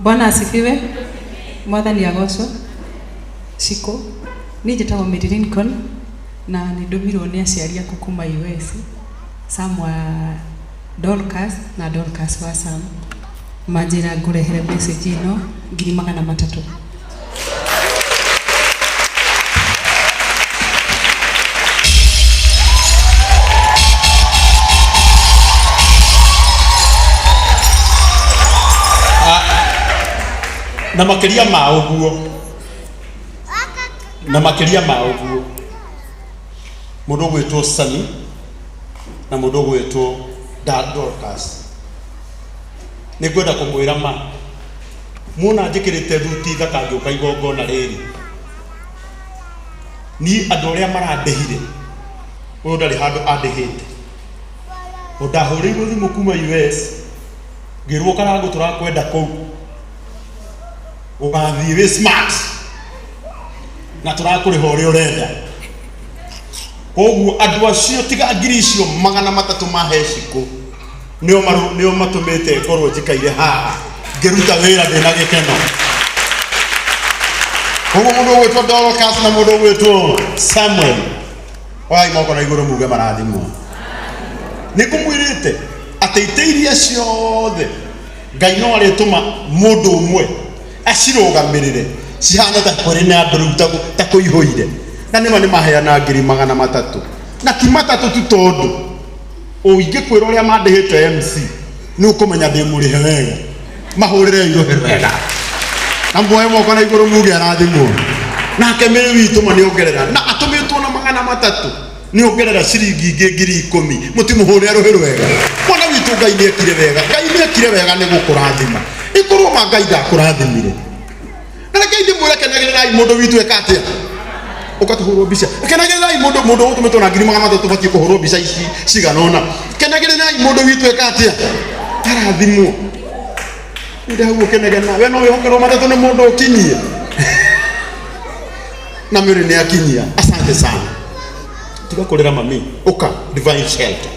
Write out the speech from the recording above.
Bwana asifiwe. Mwathani agocwo. Shiko. Niĩ njĩtagwo Mary Lincoln na nĩ ndũmirwo nĩ aciari aku kuma US. Sam wa Dorcas na Dorcas wa Sam. Manjĩra ngũrehere message ĩno 300,000. Na makĩria ma ũguo, na makĩria ma ũguo, mũndũ ũgwĩtwo Sami na mũndũ ũgwĩtwo Dorcas, nĩ ngwenda kũmwĩra ma muona njĩkĩrĩte thuti thaka ngĩũka igongona rĩrĩ, niĩ andũ arĩa marandĩhire, ũyũ ndarĩ handũ andĩhĩte. O ndahũrĩirwo thimũ kuma US, ngĩrwo Karangũ tũrakwenda kũu, ũgathiĩ wĩ smart na tũrakũrĩha ũrĩa ũrenda. Koguo andũ acio tiga 300,000 ma Hecikũ nĩo nĩo matũmĩte ngorwo njikaire haha ngĩruta wĩra ndĩna gĩkeno. Koguo mũndũ ũgwĩtwo Dorcas na mũndũ ũgwĩtwo Samuel, oyai moko na igũrũ muge marathimwo. Nĩ ngũmwĩrĩte atĩ itĩ iria ciothe Ngai no arĩtũma mũndũ ũmwe acirũgamĩrĩre cihane ta kũrĩ na andũ rĩu ta kũihũire. Na nĩma nĩ maheana 300,000, na ti matatũ tu, tondũ ũingĩkwĩra ũrĩa mandĩhĩte MC nĩ ũkũmenya ndĩ mũrĩhe wega. Mahũrĩre irũhe wega na muoe moko na igũrũ muge arathimwo. Nake mĩrĩ witũ ma nĩongerera na atũmĩtwo na 300, nĩongerera ciringi ingĩ 10,000. Mũtimũhũrĩre rũhĩ rwega. Mwana witũ, Ngai nĩekire wega, Ngai nĩekire wega nĩ gũkũrathima. Ikorwo ma Ngai ndakũrathimire. Na reke ndĩmwĩre, kenagĩrĩrai mũndũ witũ eka atĩa, ũka tũhũrwo mbica. Kenagĩrĩrai mũndũ, mũndũ ũtũmĩtwo na 300,000 batiĩ kũhũrwo mbica ici cigana ũna. Kenagĩrĩrai mũndũ witũ eka atĩa, arathimwo. Ndĩ hau ũkĩnegena, we no wĩhokerwo matatũ nĩ mũndũ ũkinyie na mĩrĩ nĩ akinyia. Asante sana, tiga kũrĩra mami, ũka Divine Shelter.